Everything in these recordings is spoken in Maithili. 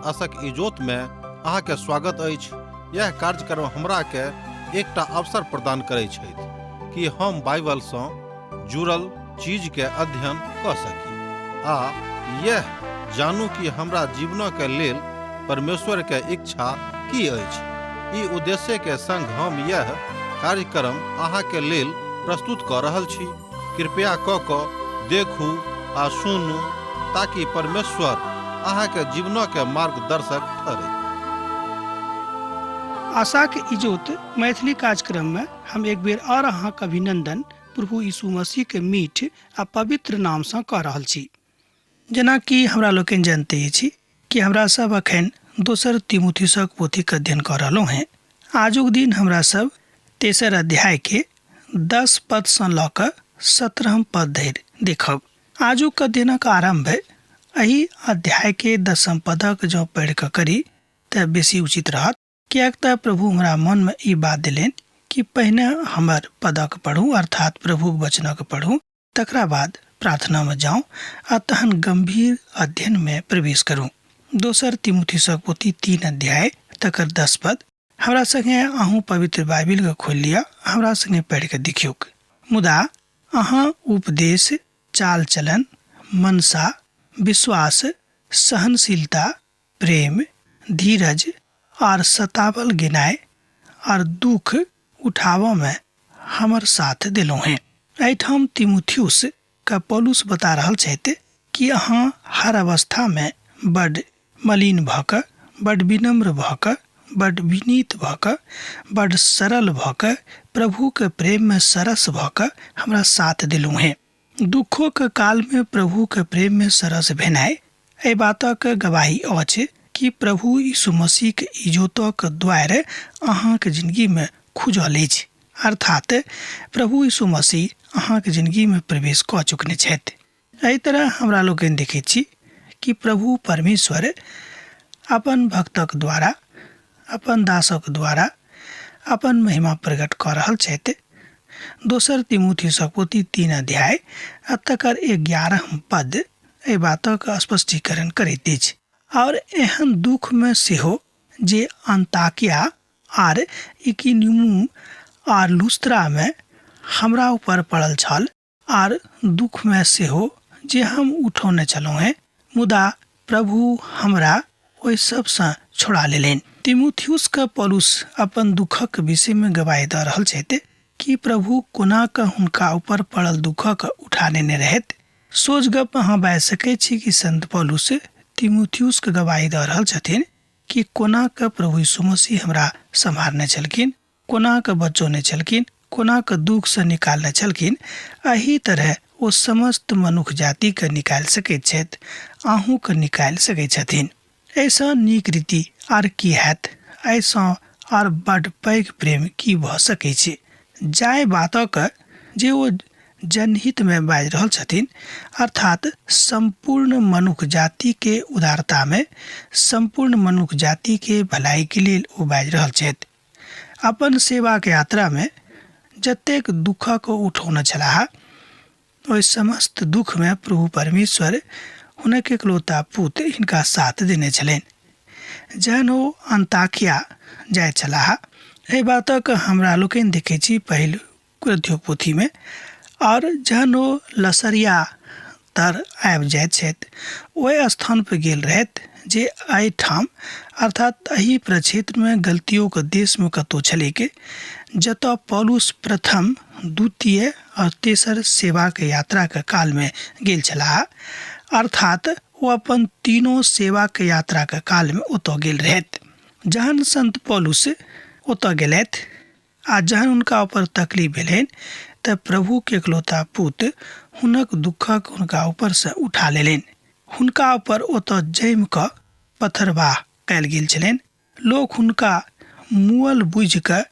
आशक इजोत में अहाँ के स्वागत अछि। यह कार्यक्रम हमरा के एकटा अवसर प्रदान करै छथि कि हम बाइबल सँ जुड़ल चीज के अध्ययन कऽ सकी आ यह जानू कि हमरा जीवन के लेल परमेश्वर के इच्छा की अछि। ई उद्देश्य के संग हम यह कार्यक्रम अहाँ के लेल प्रस्तुत कऽ रहल छी। कृपया कऽ कऽ देखू आ सुनू ताकि परमेश्वर अहाँके जीवनके मार्गदर्शक ठहरै। आशाक इजोत मैथिली कार्यक्रम में हम एक बेर और अहाँक अभिनंदन प्रभु यीशु मसीह के मीठ आ पवित्र नाम सँ कऽ रहल छी। जेनाकि हमरा लोकनि जनते छी कि हमरा सब अखन दोसर तिमुथिसक पोथीक अध्ययन कऽ रहलहुँ हेँ। आजुक दिन हमरा सब तेसर अध्याय के 10 पद सँ लऽ कऽ 17 पद धरि देखब। आजुक अध्ययनक आरम्भ एहि अध्याय के 10 पदक जँ पढ़ि कऽ करी तऽ बेसी उचित रहत। किएक तऽ प्रभु हमरा मनमे ई बात देलनि कि पहिने हमर पदक पढ़ू, अर्थात प्रभुक वचनक पढ़ू, तकरा बाद प्रार्थनामे जाउ आ तहन गम्भीर अध्ययनमे प्रवेश करू। दोसर तिमुथिसक पोथी 3 अध्याय तकर 10 पद। हमरा संगे अहूँ पवित्र बाइबिलके खोलि लिअ, हमरा संगे पढ़ि कऽ देखियौक। मुदा अहाँ उपदेश, चाल चलन, मनसा, विश्वास, सहनशीलता, प्रेम, धीरज आर सतावल गेनाइ आर दुख उठाबऽमे हमर साथ देलहुँ हेँ। एहिठाम तिमुथियुस के पौलुस बता रहल छथि कि अहाँ हर अवस्थामे बड मलिन भऽ कऽ, बड विनम्र भऽ कऽ, बड विनीत भऽ कऽ, बड सरल भऽ कऽ, प्रभुके प्रेममे सरस भऽ कऽ हमरा साथ देलहुँ हेँ। दुखोके कालमे प्रभुके प्रेममे सरस भेनाइ एहि बातक गवाही अछि कि प्रभु यीशु मसीहके इजोतक द्वार अहाँके जिंदगीमे खुजल अछि, अर्थात प्रभु यीशु मसीह अहाँके जिंदगीमे प्रवेश कऽ चुकने छथि। एहि तरह हमरा लोकनि देखैत छी कि प्रभु परमेश्वर अपन भक्तक द्वारा, अपन दासक द्वारा अपन महिमा प्रकट कऽ रहल छथि। दोसर तिमुथियुसक पोथी 3 अध्याय आ तकर 11 पद एहि बातक स्पष्टीकरण करैत अछि। आओर एहन दुखमे सेहो जे अन्ताकिया आर इकिनियुम आर लुस्त्रामे हमरा ऊपर पड़ल छल, आर दुखमे सेहो जे हम उठौने छलहुँ हेँ, मुदा प्रभु हमरा ओहि सबसँ छोड़ा लेलनि। तिमुथियुसके पौलुस अपन दुखक विषयमे गवाही दऽ रहल छथि कि प्रभु कोना कऽ हुनका ऊपर पड़ल दुखक उठा लेने रहथि। सोझ गप अहाँ बाजि सकैत छी कि संत पौलुस तिमुथियुसके गवाही दऽ रहल छथिन कि कोना कऽ प्रभु यीशु मसीह हमरा सम्हारने छलखिन, कोना कऽ बचौने छलखिन, कोना कऽ दुखसँ निकालने छलखिन। एहि तरह ओ समस्त मनुख जातिके निकालि सकैत छथि, अहूँके निकालि सकैत छथिन। एहिसँ नीक रीति आर की हैत? एहिसँ आर बड्ड पैघ प्रेम की भऽ सकै छै? जाहि बातक जे ओ जनहितमे बाजि रहल छथिन, अर्थात सम्पूर्ण मनुख जातिके उदारतामे, सम्पूर्ण मनुख जातिके भलाइके लेल ओ बाजि रहल छथि। अपन सेवाक यात्रामे जतेक दुःखक ओ उठौने छलाह, ओहि समस्त दुःखमे प्रभु परमेश्वर हुनक एकलौता पुत्र हिनका साथ देने छलनि। जहन ओ अन्ताकिया जाइत छलाह, एहि बातक हमरा लोकनि देखै छी पहिल कुरिन्थियो पोथीमे, आओर जहन ओ लसरिया तर आबि जाइत छथि, ओहि स्थानपर गेल रहथि जे एहिठाम अर्थात एहि प्रक्षेत्रमे गलतियोके देशमे कतहु छलैक, जतऽ पौलुस प्रथम, द्वितीय आओर तेसर सेवाके यात्राके कालमे गेल छलाह, अर्थात ओ अपन तीनो सेवाके यात्राके कालमे ओतऽ गेल रहथि। जहन संत पौलुस ओतऽ गेलथि आ जहन हुनका ऊपर तकलीफ भेलनि तऽ प्रभुके एकलौता पुत्र हुनक दुःखक हुनका ऊपरसँ उठा लेलनि। हुनका ऊपर ओतऽ जमि कऽ पथरबाह कयल गेल छलनि। लोक हुनका मुअल बुझि कऽ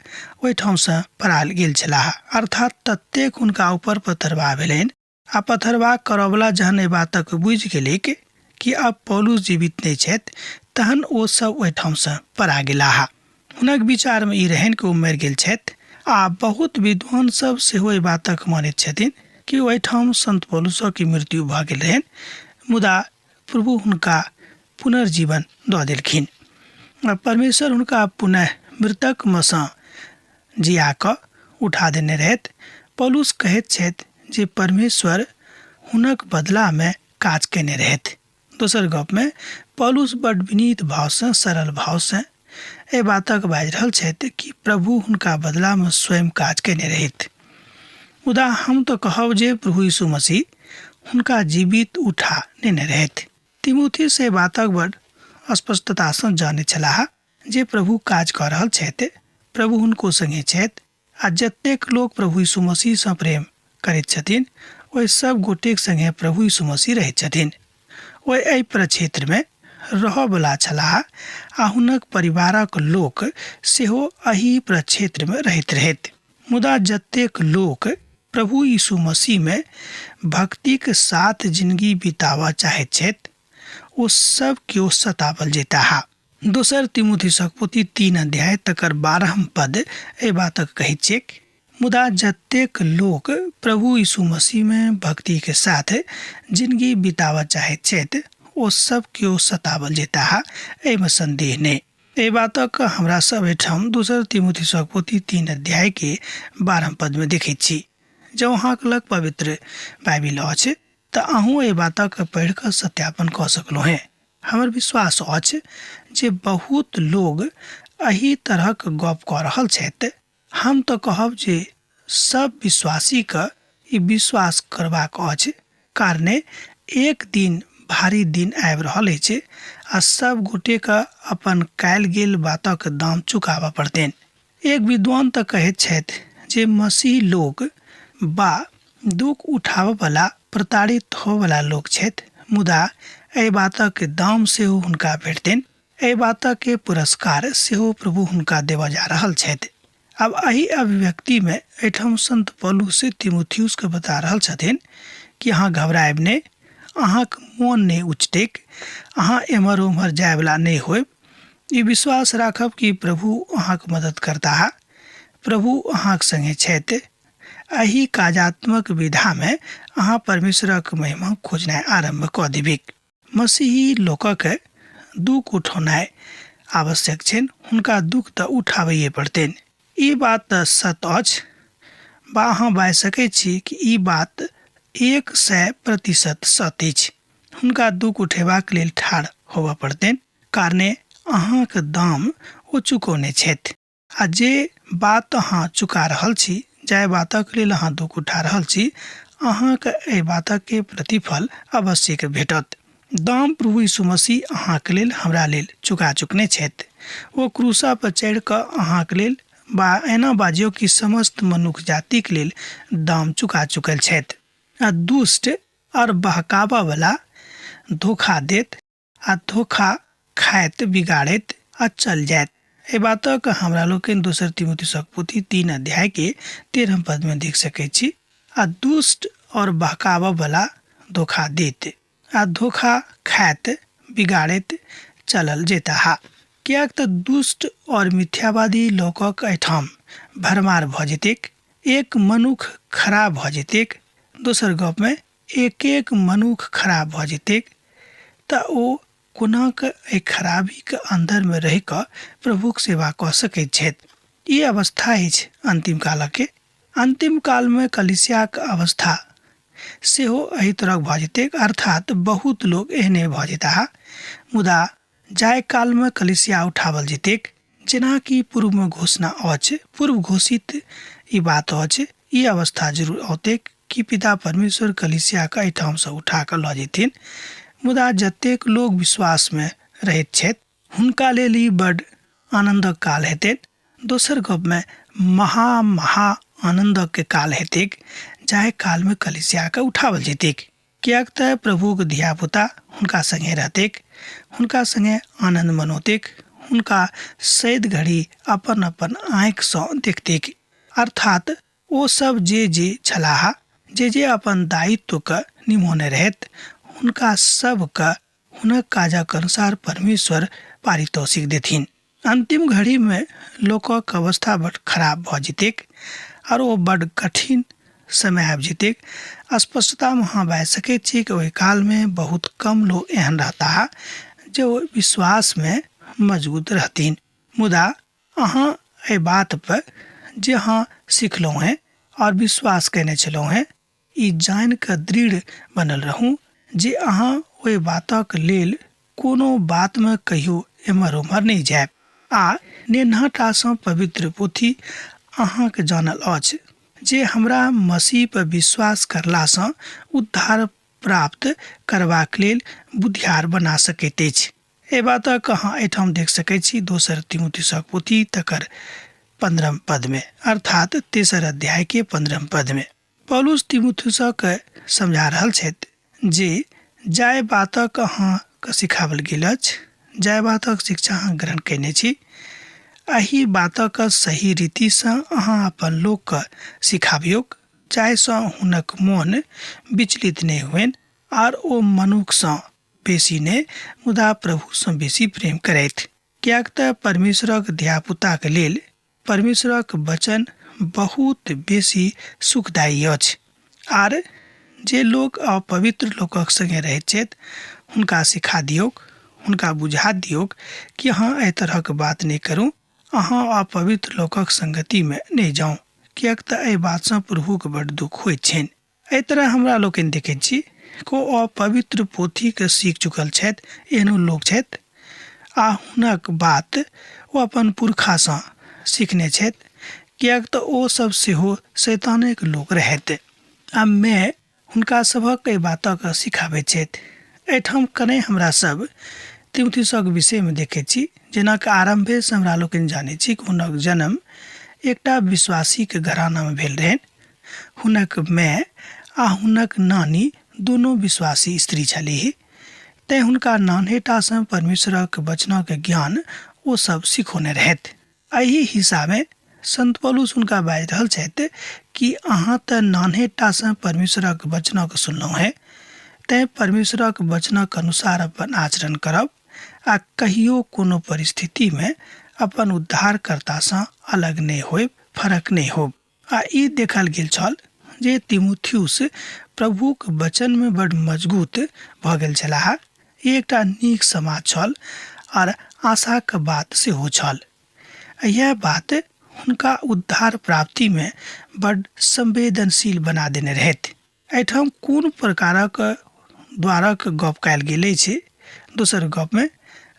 ओहिठामसँ पड़ायल गेल छलाह, अर्थात ततेक हुनका ऊपर पथरबाह भेलनि। आ पथरबाह करऽवला जहन एहि बातक बुझि गेलैक कि आब पौलुस जीवित नहि छथि, तहन ओ सब ओहिठामसँ पड़ा गेलाह। हुनक विचारमे ई रहनि कि ओ मरि गेल छथि। आ बहुत विद्वान सब सेहो एहि बातक मानैत छथिन कि ओहिठाम संत पौलुसक मृत्यु भऽ गेल रहनि, मुदा प्रभु हुनका पुनर्जीवन दऽ देलखिन आ परमेश्वर हुनका पुनः मृतकमे सँ जिया कऽ उठा देने रहथि। पौलुस कहैत छथि जे परमेश्वर हुनक बदलामे काज कयने रहथि। दोसर गपमे पौलुस बड्ड विनीत भावसँ, सरल भावसँ एहि बातक बाजि रहल छथि कि प्रभु हुनका बदलामे स्वयं काज कयने रहथि। मुदा हम तऽ कहब जे प्रभु यीशु मसीह हुनका जीवित उठा नेने रहथि। तिमोथी एहि बातक बड्ड स्पष्टतासँ जानैत छलाह जे प्रभु काज कऽ रहल छथि, प्रभु हुनको संगे छथि आ जतेक लोक प्रभु यीशु मसीहसँ प्रेम करैत छथिन ओहि सब गोटेक संगे प्रभु यीशु मसीह रहैत छथिन। ओ एहि प्रक्षेत्रमे रहऽवला छलाह आ हुनक परिवारक लोक सेहो एहि प्रक्षेत्रमे रहैत रहथि। मुदा जतेक लोक प्रभु यीशु मसीहमे भक्तिक साथ जिनगी बिताबऽ चाहैत छथि ओ सब केओ सतावल जेताह। दोसर तिमुथिसक पोथी 3 अध्याय तकर 12 पद एहि बातक कहैत छैक, मुदा जतेक लोक प्रभु यीशु मसीहमे भक्तिके साथ जिनगी बिताबऽ चाहैत छथि ओ सब केओ सतावल जेताह, एहिमे संदेह नहि। एहि बातक हमरा सब एहिठाम दोसर तिमुथिसक पोथी 3 अध्यायके 12 पदमे देखैत छी। जँ अहाँके लग पवित्र बाइबिल अछि तऽ अहूँ एहि बातक पढ़ि कऽ सत्यापन कऽ सकलहुँ हेँ। हमर विश्वास अछि जे बहुत लोग एहि तरहक गप कऽ रहल छथि। हम तऽ कहब जे सब विश्वासीके ई विश्वास करबाक अछि, कारणे एक दिन भारी दिन आबि रहल अछि आ सब गोटेके अपन कयल गेल बातक दाम चुकाबऽ पड़तनि। एक विद्वान तऽ कहैत छथि जे मसीह लोक बा दुःख उठाबऽवला, प्रताड़ित होबऽवला लोक छथि, मुदा एहि बातक दाम सेहो हुनका भेटतनि। एहि बातक पुरस्कार सेहो प्रभु हुनका देबऽ जा रहल छथि। आब एहि अभिव्यक्तिमे एहिठाम संत पौलुस तिमुथियुसके बता रहल छथिन कि अहाँ घबरायब नहि, अहाँक मोन नहि उचटैक, अहाँ एम्हर ओम्हर जायवला नहि होयब। ई विश्वास राखब कि प्रभु अहाँक मदद करताह, प्रभु अहाँक संगे छथि। एहि काजात्मक विधामे अहाँ परमेश्वरक महिमा खोजनाइ आरम्भ कऽ देबिक। मसीही लोकक दुःख उठौनाइ आवश्यक छनि, हुनका दुःख तऽ उठाबैए पड़तनि। ई बात तऽ सत्य अछि बा अहाँ बाजि सकैत छी कि ई बात 100% सत्य अछि। हुनका दुःख उठेबाक लेल ठाढ़ होबऽ पड़तनि, कारणे अहाँक दाम ओ चुकौने छथि। आ जे बात अहाँ चुका रहल छी, जाहि बातक लेल अहाँ दुःख उठा रहल छी, अहाँके एहि बातक प्रतिफल अवश्यक भेटत। दाम प्रभु यीशु मसीह अहाँके लेल, हमरा लेल चुका चुकने छथि। ओ क्रूसा पर चढ़ि कऽ अहाँके लेल बा एना बाजियौ कि समस्त मनुख जातिक लेल दाम चुका चुकल छथि। आ दुष्ट आओर बहकाबऽवला धोखा देत आ धोखा खाइत बिगाड़ैत आ चल जायत। एहि बातक हमरा लोकनि दोसर तिमुथियुसक पोथी 3 अध्याय के 13 पद में देख सकैत छी। आ दुष्ट और बहकाबऽ वला धोखा देत आ धोखा खाइत बिगाड़ैत चलल जेताह, किएक तऽ दुष्ट और मिथ्यावादी लोकक एहिठाम भरमार भऽ जेतैक। एक मनुख खराब भऽ जेतैक, दोसर गपमे एक एक मनुख खराब भऽ जेतैक तऽ ओ कोना कऽ एहि खराबीके अन्दरमे रहि कऽ प्रभुक सेवा कऽ सकैत छथि। ई अवस्था अछि अन्तिम कालके। अन्तिम कालमे कलीसियाक अवस्था सेहो एहि तरहक भऽ जेतैक, अर्थात बहुत लोक एहने भऽ जेताह। मुदा जाहि कालमे कलीसिया उठावल जेतैक, जेनाकि पूर्वमे घोषणा अछि, पूर्व घोषित ई बात अछि, ई अवस्था जरूर औतैक कि पिता परमेश्वर कलीसियाके एहिठामसँ उठा कऽ लऽ जेथिन। मुदा जतेक लोक विश्वासमे रहैत छथि हुनका लेल ई बड्ड आनन्दक काल हेतनि। दोसर गपमे महा महा आनन्दक काल हेतैक जाहि कालमे कलीसियाके उठावल जेतैक, किएक तऽ प्रभुक धियापुता हुनका सङ्गे रहतैक, हुनका सङ्गे आनन्द मनौतैक, हुनका सैद घड़ी अपन अपन आँखिसँ देखतैक। अर्थात ओ सब जे जे छलाह, जे जे अपन दायित्वके निभौने रहथि, हुनका सबके हुनक काजक अनुसार परमेश्वर पारितोषिक देथिन। अन्तिम घड़ीमे लोकक अवस्था बड्ड खराब भऽ जेतैक आओर ओ बड्ड कठिन समय आबि जेतैक। स्पष्टतामे अहाँ बाजि सकैत छी कि ओहि कालमे बहुत कम लोक एहन रहताह जे ओ विश्वासमे मजबूत रहथिन। मुदा अहाँ एहि बात पर जे अहाँ सिखलहुँ हेँ आओर विश्वास कयने छलहुँ हेँ, ई जानि कऽ दृढ़ बनल रहू जे अहाँ ओहि बातक लेल कोनो बातमे कहियो एम्हर ओम्हर नहि जायब। आ नेन्हाटासँ पवित्र पोथी अहाँक जानल अछि जे हमरा मसीह पर विश्वास करलासँ उद्धार प्राप्त करबाक लेल बुधियार बना सकैत अछि। एहि बातक अहाँ एहिठाम देख सकैत छी दोसर तिमुथियुसक पोथी तकर 15 पदमे, अर्थात तेसर अध्यायके 15 पदमे। पौलुस तिमुथियुसके समझा रहल छथि जे जाहि बातक अहाँके सिखाओल गेल अछि, जाहि बातक शिक्षा अहाँ ग्रहण कयने छी, एहि बातक सही रीतिसँ अहाँ अपन लोकके सिखाबियौक, जाहिसँ हुनक मोन विचलित नहि होइन आर ओ मनुखसँ बेसी नहि मुदा प्रभुसँ बेसी प्रेम करथि। किएक तऽ परमेश्वरक धियापुताक लेल परमेश्वरक वचन बहुत बेसी सुखदायी अछि। आर जे लोक अपवित्र लोकक संगे रहैत छथि हुनका सिखा दियौक, हुनका बुझा दियौक कि अहाँ एहि तरहक बात नहि करू, अहाँ अपवित्र लोकक संगतिमे नहि जाउ, किएक तऽ एहि बातसँ प्रभुक बड्ड दुःख होइत छनि। एहि तरह हमरा लोकनि देखैत छी कि ओ अपवित्र पोथीके सीख चुकल छथि, एहनो लोक छथि आ हुनक बात ओ अपन पुरखासँ सीखने छथि, किएक तऽ ओ सब सेहो शैतानेक लोक रहथि आ मे हुनका सभक एहि बातक सिखाबैत छथि। एहिठाम कने हमरा सब तिमुथियुसक विषयमे देखैत छी, जेनाकि आरम्भेसँ हमरा लोकनि जानैत छी कि हुनक जन्म एकटा विश्वासीके घरानामे भेल रहनि। हुनक माय आ हुनक नानी दुनू विश्वासी स्त्री छलीह, तेँ हुनका नान्हेटासँ परमेश्वरक वचनक ज्ञान ओ सब सिखौने रहथि। एहि हिसाबेँ संत पौलुस हुनका बाजि रहल छथि कि अहाँ तऽ नान्हेटासँ परमेश्वरक वचनक सुनलहुँ हेँ, तेँ परमेश्वरक वचनक अनुसार अपन आचरण करब आ कहियो कोनो परिस्थितिमे अपन उद्धारकर्तासँ अलग नहि होयब, फरक नहि होयब। आ ई देखल गेल छल जे तिमुथियुस प्रभुक वचनमे बड्ड मजगूत भऽ गेल छलाह। ई एकटा नीक समाज छल आर आशाक बात सेहो छल। इएह बात हुनका उद्धार प्राप्तिमे बड्ड संवेदनशील बना देने रहथि। एहिठाम कोन प्रकारक द्वारक गप कयल गेल अछि, दोसर गपमे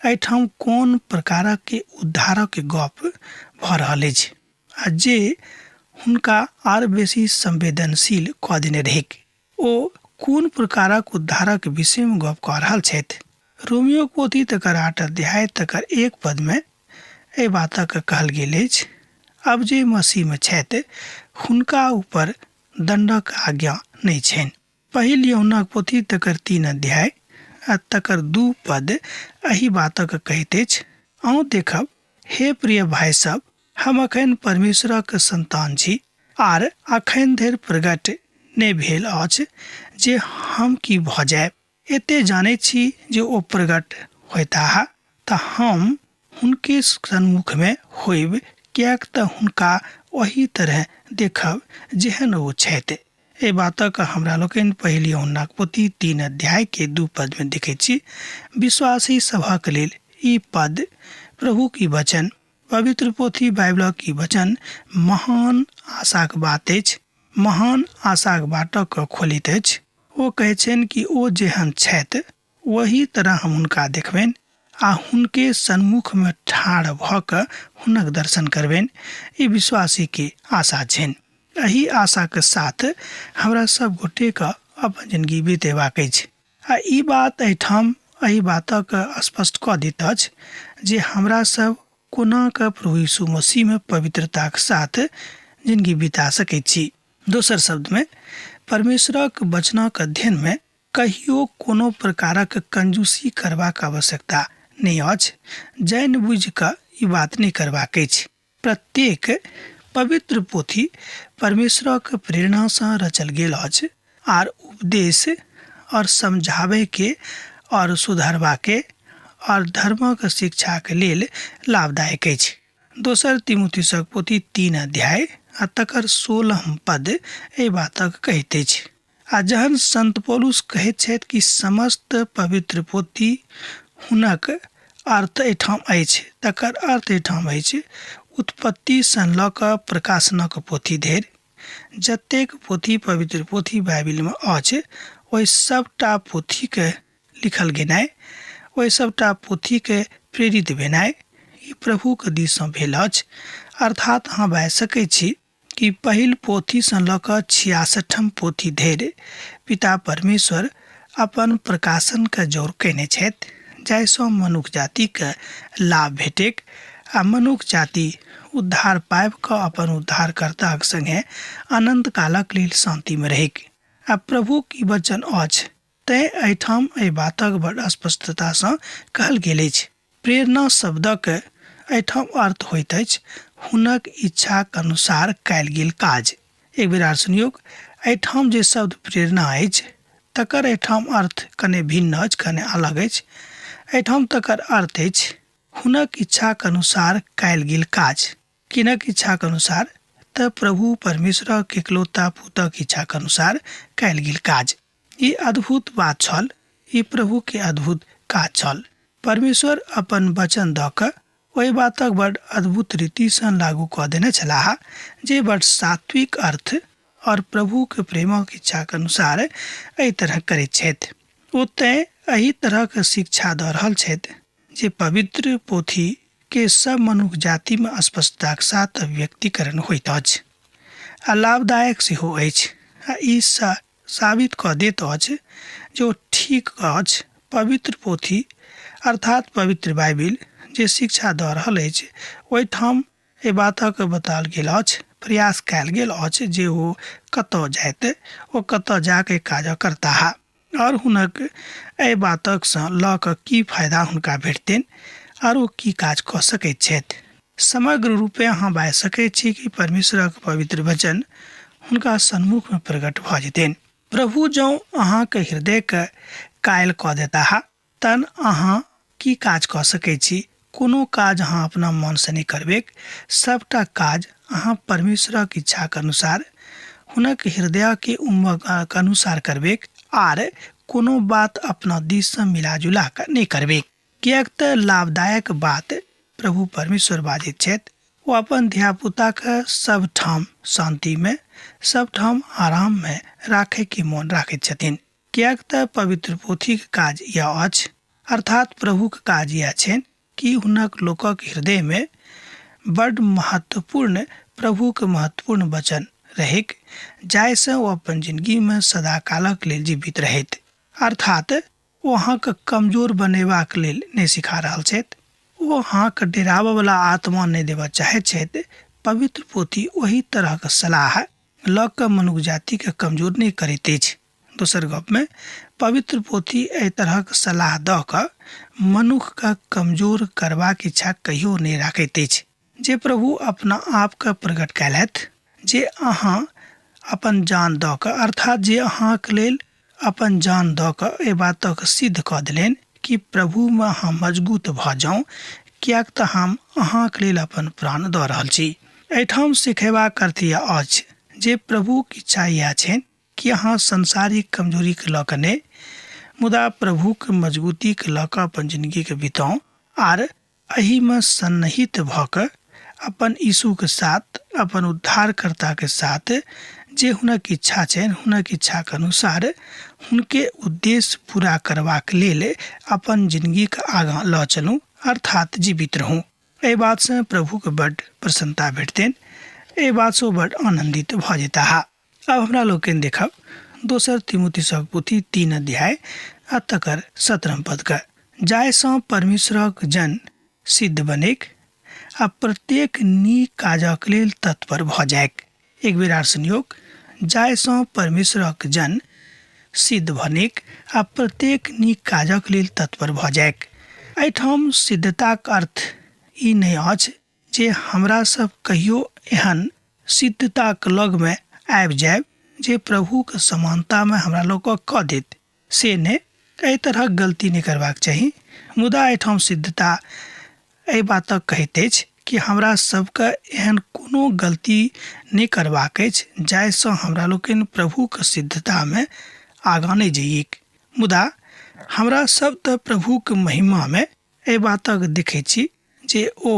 एहिठाम कोन प्रकारक उद्धारक गप भऽ रहल अछि आ जे हुनका आर बेसी संवेदनशील कऽ देने रहैक। ओ कोन प्रकारक उद्धारक विषयमे गप कऽ रहल छथि। रोमियोक पोथी तकर 8 अध्याय तकर 1 पदमे एहि बातक कहल गेल अछि, अब जे मसीहमे छथि हुनका ऊपर दण्डक आज्ञा नहि छनि। पहिल यूहन्नाक पोथी तकर 3 अध्याय आ तकर 2 पद एहि बातक कहैत अछि, अहूँ देखब हे प्रिय भाइ सब, हम अखन परमेश्वरक संतान छी आर अखन धरि प्रगट नहि भेल अछि जे हम की भऽ जायब। एते जानैत छी जे ओ प्रगट होयताह तऽ हम हुनके सन्मुखमे होयब, किएक तऽ हुनका ओही तरह देखब जेहन ओ छथि। एहि बातक हमरा लोकनि पहिल यूहन्नाक पोथी 3 अध्याय के 2 पद में देखैत छी। विश्वासी सभक लेल ई पद प्रभुक ई वचन, पवित्र पोथी बाइबलक ई वचन महान आशाक बात अछि, महान आशाक बाटक खोलैत अछि। ओ कहैत छनि कि ओ जेहन छथि ओही तरह हम हुनका देखबनि आ हुनके सन्मुखमे ठाढ़ भऽ कऽ हुनक दर्शन करबनि। ई विश्वासीके आशा छनि। एहि आशाके साथ हमरा सब गोटेके अपन जिनगी बितेबाक अछि। आ ई बात एहिठाम एहि बातक स्पष्ट कऽ दैत अछि जे हमरा सब कोना कऽ प्रभु यीशु मसीहमे पवित्रताक साथ जिनगी बिता सकैत छी। दोसर शब्दमे परमेश्वरक वचनक अध्ययनमे कहियो कोनो प्रकारक कंजूसी करबाक आवश्यकता नहि अछि। जानि बुझि कऽ ई बात नहि करबाक अछि। प्रत्येक पवित्र पोथी परमेश्वरक प्रेरणासँ रचल गेल अछि आर उपदेश और समझाबैके और सुधारबाके और धर्मक शिक्षाक लेल लाभदायक अछि। दोसर तिमुथियुसक पोथी 3 अध्याय आ तकर 16 पद एहि बातक कहैत अछि। आ जहन संत पौलुस कहैत छथि कि समस्त पवित्र पोथी हुनक अर्थ एहिठाम अछि, तकर अर्थ एहिठाम अछि उत्पत्तिसँ लऽ कऽ प्रकाशनक पोथी धरि जतेक पोथी पवित्र पोथी बाइबिलमे अछि, ओहि सभटा पोथीके लिखल गेनाइ, ओहि सभटा पोथीके प्रेरित भेनाइ ई प्रभुके दिससँ भेल अछि। अर्थात अहाँ बाजि सकै छी कि पहिल पोथीसँ लऽ कऽ 66ठम पोथी धरि पिता परमेश्वर अपन प्रकाशनके जोर कयने छथि, जाहिसँ मनुख जातिके लाभ भेटैक आ मनुख जाति उद्धार पाबि कऽ अपन उद्धारकर्ताक सङ्गे अनन्त कालक लेल शान्तिमे रहैक। आ प्रभुक ई वचन अछि, तेँ एहिठाम एहि बातक बड़ स्पष्टतासँ कहल गेल अछि। प्रेरणा शब्दक एहिठाम अर्थ होइत अछि हुनक इच्छाक अनुसार कयल गेल काज। एक बेर आर सुनियौक, एहिठाम जे शब्द प्रेरणा अछि तकर एहिठाम अर्थ कने भिन्न अछि, कने अलग अछि। एहिठाम तकर अर्थ अछि हुनक इच्छाक अनुसार कयल गेल काज। किनक इच्छाक अनुसार? तऽ प्रभु परमेश्वरक एकलौता पुतक इच्छाक अनुसार कयल गेल काज। ई अद्भुत बात छल, ई प्रभु के अद्भुत काज छल। परमेश्वर अपन वचन दऽ कऽ ओहि बातक बड अद्भुत रीतिसँ लागू कऽ देने छलाह जे बड सात्विक अर्थ और प्रभुके प्रेमक इच्छाक अनुसार एहि तरह करैत छथि। ओ तेँ एहि तरहक शिक्षा दऽ रहल छथि जे पवित्र पोथी के सब मनुख जातिमे स्पष्टताक साथ अभिव्यक्तिकरण होइत अछि आ लाभदायक सेहो अछि आ ई साबित कऽ दैत अछि जे ओ ठीक अछि। पवित्र पोथी अर्थात पवित्र बाइबिल जे शिक्षा दऽ रहल अछि ओहिठाम एहि बातक बताओल गेल अछि, प्रयास कयल गेल अछि जे ओ कतऽ जाइत, ओ कतऽ जा कऽ काज करताह आओर हुनक एहि बातकसँ लऽ कऽ की फायदा हुनका भेटतनि आओर ओ की काज कऽ सकैत छथि। समग्र रूपेँ अहाँ बाजि सकैत छी कि परमेश्वरक पवित्र वचन हुनका सन्मुखमे प्रकट भऽ जेतनि। प्रभु जँ अहाँक हृदयकेँ कायल कऽ देताह तहन अहाँ की काज कऽ सकैत छी? कोनो काज अहाँ अपना मनसँ नहि करबैक। सभटा काज अहाँ परमेश्वरक इच्छाक अनुसार, हुनक हृदयके उमंगक अनुसार करबैक आर कोनो बात अपना दिससँ मिला-जुला कऽ नहि करबैक। किएक तऽ लाभदायक बात प्रभु परमेश्वर बाजैत छथि। ओ अपन धियापुताके सभठाम शान्तिमे, सभठाम आराममे राखयके मोन राखैत छथिन। किएक तऽ पवित्र पोथीक काज इएह अछि, अर्थात् प्रभुक काज इएह छनि कि हुनक लोकक हृदयमे बड्ड महत्वपूर्ण प्रभुक महत्वपूर्ण वचन रहैक, जाहिसँ ओ अपन जिनगीमे सदाकालक लेल जीवित रहैत। अर्थात् ओ अहाँके कमजोर बनेबाक लेल नहि सिखा रहल छथि, ओ अहाँके डेराबयवला आत्मा नहि देबऽ चाहैत छथि। पवित्र पोथी ओहि तरहक सलाह लऽ कऽ मनुख जातिके कमजोर नहि करैत अछि। दोसर गपमे पवित्र पोथी एहि तरहक सलाह दऽ कऽ मनुखके कमजोर करबाक इच्छा कहियो नहि राखैत अछि। जे प्रभु अपना आपके प्रकट कयलथि जे अहाँ अपन जान दऽ कऽ, अर्थात जे अहाँके लेल अपन जान दऽ कऽ एहि बातक सिद्ध कऽ देलनि कि प्रभुमे अहाँ मजगूत भऽ जाउ, किएक तऽ हम अहाँके लेल अपन प्राण दऽ रहल छी। एहिठाम सिखेबाक अर्थ इएह अछि जे प्रभुक इच्छा इएह छनि कि अहाँ सांसारिक कमजोरीके लऽ कऽ नहि, मुदा प्रभुक मजगूतीके लऽ कऽ अपन जिनगीके बिताउ आर एहिमे सन्निहित भऽ कऽ अपन यीशुके साथ, अपन उद्धारकर्ताके साथ जे हुनक इच्छा छनि, हुनक इच्छाके अनुसार हुनके उद्देश्य पूरा करबाक लेल अपन जिनगीके आगाँ लऽ चलू, अर्थात जीवित रहू। एहि बातसँ प्रभुके बड्ड प्रसन्नता भेटतनि, एहि बातसँ ओ बड्ड आनन्दित भऽ जेताह। आब हमरा लोकनि देखब दोसर तिमुथिसक पोथी 3 अध्याय आ तकर 17 पदके, जाहिसँ परमेश्वरक जन सिद्ध बनैक आ प्रत्येक नीक काजक लेल तत्पर भऽ जाइक। एक बेर आर सुनियौक, जाहिसँ परमेश्वरक जन सिद्ध बनैक आ प्रत्येक नीक काजक लेल तत्पर भऽ जाइक। एहिठाम सिद्धताक अर्थ ई नहि अछि जे हमरा सब कहियो एहन सिद्धताक लगमे आबि जायब जे प्रभुक समानतामे हमरा लोकक कऽ देत, से नहि, एहि तरहक गलती नहि करबाक चाही। मुदा एहिठाम सिद्धता एहि बातक कहैत अछि कि हमरा सबके एहन कोनो गलती नहि करबाक अछि जाहिसँ हमरा लोकनि प्रभुक सिद्धतामे आगाँ नहि जइऐक। मुदा हमरा सब तऽ प्रभुक महिमामे एहि बातक देखै छी जे ओ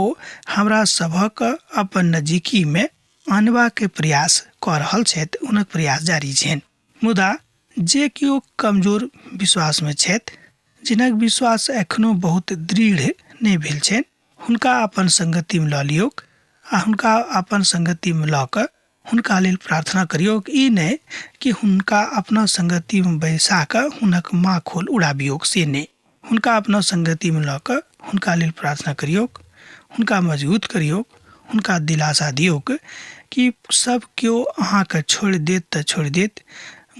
हमरा सभक अपन नजीकीमे आनबाक प्रयास कऽ रहल छथि, हुनक प्रयास जारी छनि। मुदा जे केओ कमजोर विश्वासमे छथि, जिनक विश्वास एखनो बहुत दृढ़ नहि भेल छनि, हुनका अपन संगतिमे लऽ लियौक आ हुनका अपन संगतिमे लऽ कऽ हुनका लेल प्रार्थना करियौक। ई नहि कि हुनका अपना संगतिमे बैसा कऽ हुनक माखोल उड़ाबियौक, से नहि। हुनका अपना संगतिमे लऽ कऽ हुनका लेल प्रार्थना करियौक, हुनका मजबूत करियौक, हुनका दिलासा दियौक कि सब केओ अहाँके छोड़ि देत तऽ छोड़ि देत,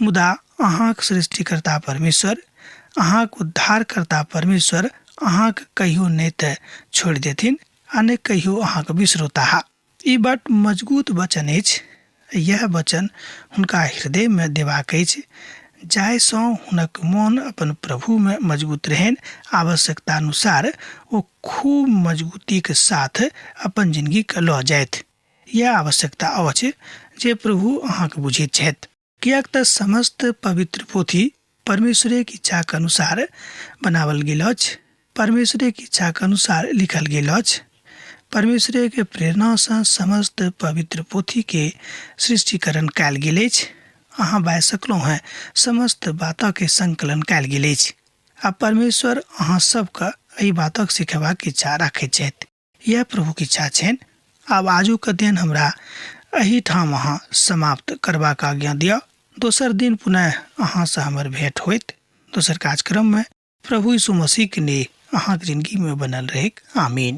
मुदा अहाँक सृष्टिकर्ता परमेश्वर, अहाँक उद्धारकर्ता परमेश्वर अहाँके कहियो नहि तऽ छोड़ि देथिन आ नहि कहियो अहाँके बिसरोताह। ई बड मजगूत वचन अछि। इएह वचन हुनका हृदयमे देबाक अछि जाहिसँ हुनक मोन अपन प्रभुमे मजगूत रहनि। आवश्यकतानुसार ओ खूब मजगूतीक साथ अपन जिनगीके लऽ जाथि। इएह आवश्यकता अछि जे प्रभु अहाँके बुझैत छथि। किएक तऽ समस्त पवित्र पोथी परमेश्वरेक इच्छाक अनुसार बनाओल गेल अछि, परमेश्वरेक इच्छाक अनुसार लिखल गेल अछि। परमेश्वरेक प्रेरणासँ समस्त पवित्र पोथीके सृष्टिकरण कयल गेल अछि। अहाँ बाजि सकलहुँ हेँ, समस्त बातके संकलन कयल गेल अछि। आ परमेश्वर अहाँ सबके एहि बातक सिखेबाक इच्छा राखैत छथि। इएह प्रभुक इच्छा छनि। आब आजुक अध्ययन हमरा एहिठाम अहाँ समाप्त करबाक आज्ञा दिअ। दोसर दिन पुनः अहाँसँ हमर भेंट होइत दोसर कार्यक्रममे। प्रभु यीशु मसीहके नेह अहाँक जिनगीमे बनल रहैक। आमीन।